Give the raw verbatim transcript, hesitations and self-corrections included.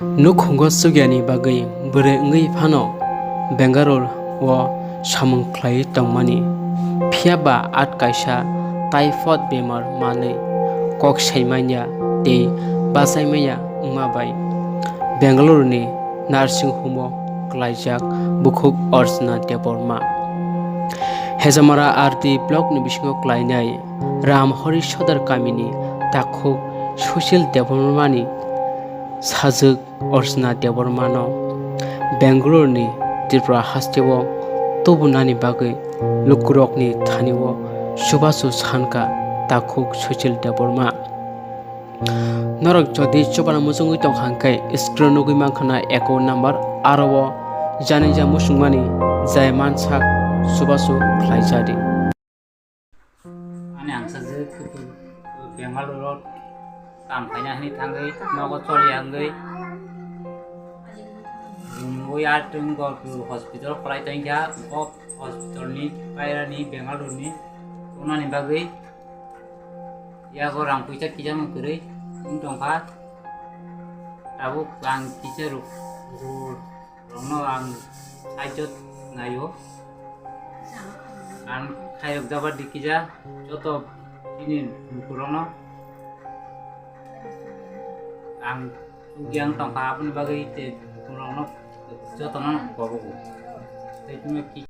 Nukhungo chukyani bagwi bwrwi wngwi phano Bengaluru o samung khlaiwi tongmani, phiya ba at kaisa typhoid bemar manwi kok saimanya tei bachaimanya wngma bai Bengaluru ni nursing home o klaijak bukhuk Archana Debbarma. Hejamara R D block ni bisingo klainai Ramhori Sodar kamini takhuk Sushil Debbarma ni sajwk Archana Debbarmano Bengaluru ni Tripura hasteo tubunani bagwi lukurokni thanio chubachu sankha takhuk Sushil Debbarma. Norok jodi chubana muchungwi tongkha hwnkhe screen nugwi mankha na account number, aro o janija muchungmani jai mansak chubachu khlaijadi. Ani ang sajwk Bengaluru o kam khaina hwnwi thangwi nogo choliya wngwi ringwi ar twng gor hospital khlai tongkha, o hospital ni pairani Bengaluru ni tongnani bagwi yago rang puisa kisa mung kwrwi wng tongkha. Tabuk ang kisa rok rokno ang sahajyo naio. Ang khairok jaba dikija joto chini lukurokno ang yang tongkha, aboni bagwi te lukurokno jotono kobogo. Tei tini ki-